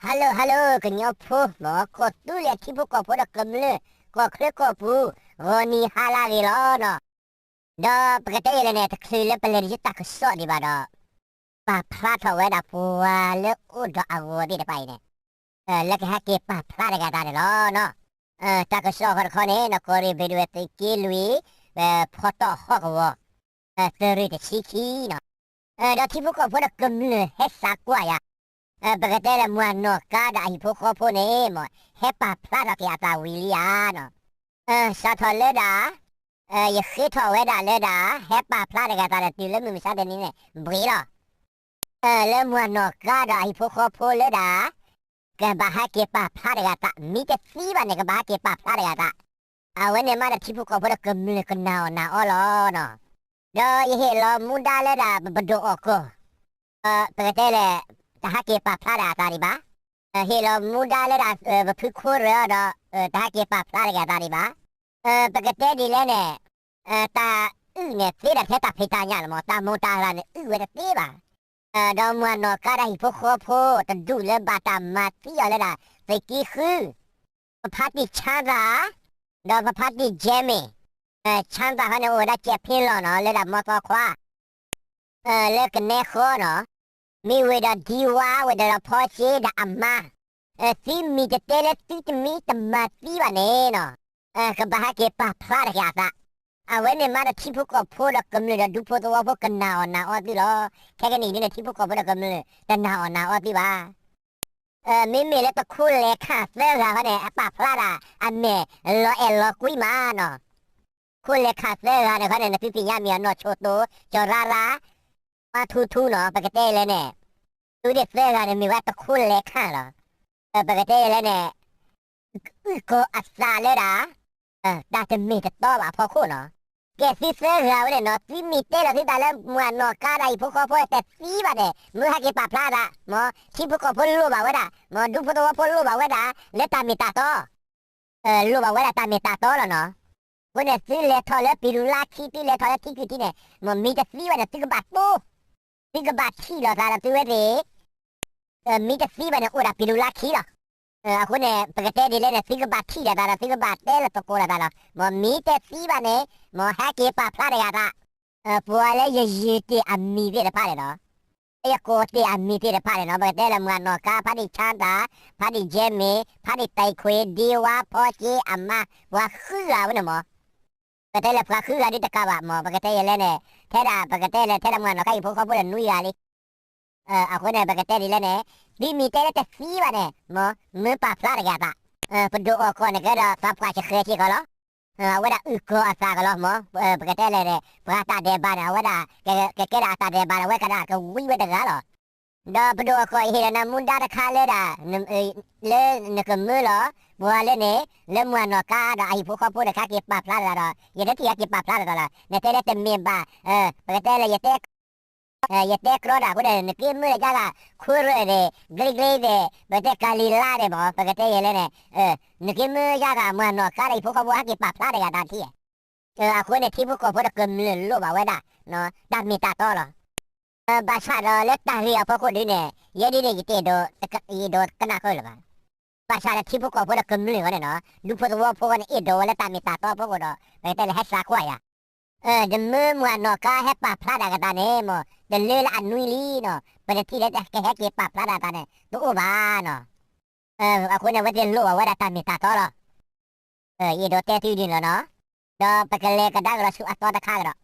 Hello hello ကညီဖိ မ်ကီၢ်သူလ့ၤထံဖိကီၢ်ဖိဒီးကမျၢၢ် ကီၢ်ချၢကီၢ်ပူၤ ဂီၤနံၤဟါလၢအဂ့ၤလီၤနီၤ. ဒီးပကတဲယဲၢ်လဲၣ်န့ၣ် တချုးလၢပလဲၤတယုၢ်တၢ်ကစီၣ်ဒံးဘၣ်ဒီး ပာ်ဖျါထီၣ်ဝဲဒၣ်ပှၤလၢအိၣ်ဒီးအဂီၤသ့ၣ်တဖၣ်အံၤန့ၣ် လၢကဟဲက့ၤပာ်ဖျါတဂၤသးန့ၣ်လီၤနီၤ. တၢ်ကစီၣ်ဃီတခီန့ၣ် နီၢ်ကီၢ်ရ့ၣ်ဘ့ၣ်ဒဝဲၢ်သုးက့လွံၢ် ဖီတီၢ်ဟီၣ်ကဝီၤ သုးရ့ၣ်တဆံခံနီၤ. ဒီးထံဖိကီၢ်ဖိဒီးကမျၢၢ်ဟဲစးကွၢ်ယၤ ပကတဲလၢမုၢ်နီၢ်ကါဒီးအဟံၣ်ဖိဃီဖိန့ၣ် မ်ဟဲပာ်ဖျါထီၣ်က့ၤအသးဝံၤလံဧါနီၤ. စးထီၣ်လၢဒၣ် ယဃ့ထီၣ်ဝဲဒၣ်လၢဒၣ် ဟဲပာ်ဖျါတဂၤသးဒီးတုၤလၢမုၢ်မဆါတနံၤန့ၣ် ဘှံးလီၤ. လၢမုၢ်နီၢ်ကါဒီးအဟံၣ်ဖိဃီဖိလၢဒၣ် ကဘၣ်ဟဲက့ၤပာ်ဖျါတဂၤသး မ့ၢ်တသံဘၣ်န့ၣ် ကဘၣ်ဟဲက့ၤပာ်ဖျါတဂၤသး. အဝဲန့ၣ်မးဒီးထံဖိကီၢ်ဖိဒီးကမျၢၢ်ကနာ်အီၣ်နာ်အီလီၤနီၤ. ဒီးယဟ့ၣ်လီၤမူဒါလၢဒၣ်ပဒိၣ်အီၣ်ကီၢ် ပကတဲလဲၣ် တဟဲက့ၤပာ်ဖျါတဂၤသးဒံးဘၣ်. ဟ့ၣ်လီၤမူဒါလၢဒၣ် ပဖုခိၣ်ရၢဒီး တဟဲက့ၤပာ်ဖျါတဂၤသးဒံးဘၣ်. ပကတဲဒ်လဲၣ်န့ၣ် တၢ်အုၣ်န့ၣ်သ့ဒၣ်ထဲတၢ်ဖံးတၢ်ညၣ်လီၤမး တၢ်မိၢ်တၢ်ဂၤန့ၣ်အုၣ်ဝဲတသ့ဘၣ်. ဒီးမုၢ်နီၢ်ကါဒီးဟံၣ်ဖိဃီဖိတဒူၣ်လၢဘၣ်တၢ်မၤသံအီၤလၢဒၣ် သုးက့ဃု ပဖါတံၢ်ဆါသၣ် ဒီးပဖါတံၢ်ကဲမ့ၢ် ဆါသၣ်ခီန့ၣ် အိၣ်ဝဲဒၣ်ကဲးဖ့လီၢ်နီၤ လၢဒၣ်မီသီခွါ လၢကနဲဃီနီၤ. မ့ၢ်ဝဲဒီးဒံဝါ ဝဲဒီးဖီစ့ဒီးအမါ သုမ့ၢ်တတဲလၢသုတမ့ၢ်တမၤသံဘၣ်န့ၣ်နီၤ ကဘၣ်ဟဲက့ၤပာ်ဖျါတဂၤအသး. အဝဲန့ၣ်မးဒီးထံဖိကီၢ်ဖိဒီးကမျၢၢ်ဒီးဒူဖိသဝီဖိကနာ်အီၣ်နာ်အီသ့လီၤ. ခဲကနံၣ်အံၤန့ၣ် ထံဖိကီၢ်ဖိဒီးကမျၢၢ် တနာ်အီၣ်နာ်အီသ့ဘၣ်. မ့မ့ၢ်လၢတခိၣ်လဲၤခၣ်သၢဂၤဃီန့ၣ် အပာ်ဖျါဒၣ်အမဲာ်လီၤအဲၣ်လီၤကွံမးနီၤ. ခိၣ်လဲၤခၣ်သၢဂၤန့ၣ်ဃီန့ၣ် နသုသ့ၣ်ညါမ့ၢ်အီၤ နီၢ်ဆိၣ်တိ ကၠီၤရါရါ ပှၤထူထူနီၤ ပကတဲလဲၣ်န့ၣ် သုသ့ၣ်သၢဂၤန့ၣ် မ့ၢ်ဝဲတခိၣ်လဲၤခၣ်လီၤ. ပကတဲလဲၣ်န့ၣ် အုၣ်ကီၤအသးလၢဒၣ် တၢ်တမ့ၢ်တတီဘၣ်အဖီခိၣ်နီၤ. ကဲသုသၢဂၤဝဲန့ၣ်နီၤ သုမ့ၢ်တဲလီၤသုသးလၢမုၢ်နီၢ်ကါဒီးဟံၣ်ဖိဃီဖိတသံဘၣ်န့ၣ် မ့ၢ်ဟဲက့ၤပာ်ဖျါသး မ်ထံဖိကီၢ်ဖိလိၣ်ဘၣ်ဝဲဒၣ် မ်ဒူဖိသဝီဖိလိၣ်ဘၣ်ဝဲဒၣ် လၢတၢ်မ့ၢ်တၢ်တီ လိၣ်ဘၣ်ဝဲဒၣ်တၢ်မ့ၢ်တၢ်တီလီၤနီၤ. အဃိန့ၣ် သုလဲၤထီၣ်လၢပံၤလူၤလါခံ သုလဲၤထီၣ်လၢထံကုၢ်ထံန့ၣ် မ်မ့ၢ်တသံဘၣ်န့ၣ် သုကဘၣ်တိ သုကဘၣ်ထံၣ်လိာ်သးဒီးသုဝဲသ့ၣ် မ့ၢ်တသံဘၣ်န့ၣ် အိၣ်ဒၣ်ပံၤလူၤလါခံလီၤ. အဃိန့ၣ် ပကတဲဒ်လဲၣ်န့ၣ် သုကဘၣ်ထံၣ်လိာ်သးဒီး သုကဘၣ်တဲလီၤသကိးလိာ်သးလီၤ. မ်မ့ၢ်တသံဘၣ်န့ၣ် မ်ဟဲက့ၤပာ်ဖျါတဂၤသး ပှၤလၢယယုၢ်တ့ၢ်အမံၤသ့ၣ်တဖၣ်န့ၣ်နီၤ ယကိးတ့ၢ်အမံၤသ့ၣ်တဖၣ်န့ၣ်နီၤ ပကတဲလၢမုၢ်နီၢ်ကါ ဖါတံၢ်ဆါသၣ် ဖါတံၢ်ကဲမ့ၢ် ဖါတံၢ်တံခွ့ ဒ့ဝါ ဖီစ့ အမါ ပှၤဃုဂၤဝဲန့ၣ်မး ပကတဲလၢပှၤဃုဂၤဒ်တကးဘၣ်မး ပကတဲယဲၢ်လဲၣ်န့ၣ် ထဲဒၣ်ပကတဲလၢထဲဒၣ်မုၢ်နီၢ်ကါဟံၣ်ဖိဃီဖိဒီးနွံဂၤလံ. အဃိန့ၣ် ပကတဲဒ်လဲၣ်န့ၣ် သုမ့ၢ်တဲလၢတသံဘၣ်န့ၣ် မ်မ့ၢ်ပာ်ဖျါတဂၤသး ပဒိၣ်အီၣ်ကီၢ်န့ၣ်ကဲဒီးသးပှၢ်ဆှဲဆှဲကီးလီၤ. အဝဲဒၣ်အုၣ်ကီၤအသးကီးလီၤမး ပကတဲလဲၣ်န့ၣ် ပှၤတၢ်ဒဲးဘးန့ၣ် အဝဲဒၣ် ကကဲဒၣ်အတၢ်ဒဲးဘးန့ၣ် အဝဲကဒၣ်ကဝံဝဲတဂၤလီၤ. ဒီးပဒိၣ်အီၣ်ကီၢ်အံၤဟ့ၣ်လီၤနၤမူဒါတခါလၢဒၣ် လၢနကမၢလီၤ ပှၤလၢန့ၣ် လၢမုၢ်နီၢ်ကါဒီးအဟံၣ်ဖိဃီဖိန့ၣ် ကဟဲက့ၤပာ်ဖျါတဂၤဒီး ယတထံၣ်ဟဲက့ၤပာ်ဖျါတဂၤလီၤ. နတဲလၢတမ့ၢ်ဘၣ် ပကတဲလၢ ယတဲကြီဒၣ်အဃိန့ၣ် နက့မၢလၢယါဂၤ ခိၣ်ရၢၣ်န့ၣ် ဂ့ၤဂ့ၤန့ၣ် ပကတဲကၤလံၤလါန့ၣ်မး ပကတဲယဲၢ်လဲၣ်န့ၣ် နက့မၢယါဂၤ မုၢ်နီၢ်ကါဒီးဟံၣ်ဖိဃီဖိဟဲက့ၤပာ်ဖျါတဂၤတၢ်ထံၣ် အဃိန့ၣ် ထံဖိကီၢ်ဖိဒီးကမျၢၢ်လိၣ်ဘၣ်ဝဲဒၣ် တၢ်မ့ၢ်တၢ်တီလီၤ. ဘၣ်ဆၣ်ဒီးလၢတၢ်ဂ့ၢ်အဖီခိၣ်ဒ်န့ၣ် ယဲဒ်န့ၣ် ယတအဲၣ်ဒိး ယအဲၣ်ဒိးကနၣ်ဃုာ်လၢၤဘၣ်. ဘၣ်ဆၣ်ဒီးထံဖိကီၢ်ဖိဒီးကမျၢၢ်ဝဲန့ၣ်နီၤ ဒူဖိသဝီဖိဝဲန့ၣ် အဲၣ်ဒိးဝဲလၢတၢ်မ့ၢ်တၢ်တီအဖီခိၣ်ဒီး ပကတဲလၢဟဲစးကွၢ်ယၤ တမ့ၢ်မုၢ်နီၢ်ကါဟဲပာ်ဖျါတၢ်ကသးန့ၣ် မ်တလၢလၢအနွံလံနီၤ ပတထံၣ်လၢကဟဲက့ၤပာ်ဖျါတၢ်သးန့ၣ် တအိၣ်ဘၣ်နီၤ. အဃိန့ၣ် အဝဲသ့ၣ်လိၣ်ဘၣ်ဝဲဒၣ်တၢ်မ့ၢ်တၢ်တီလီၤ. ယအဲၣ်ဒိးတဲသုဒ်န့ၣ်လီၤနီၤ. ဒီးပကလဲၤကဒါကဒီးဆူအသီတခါကဒီး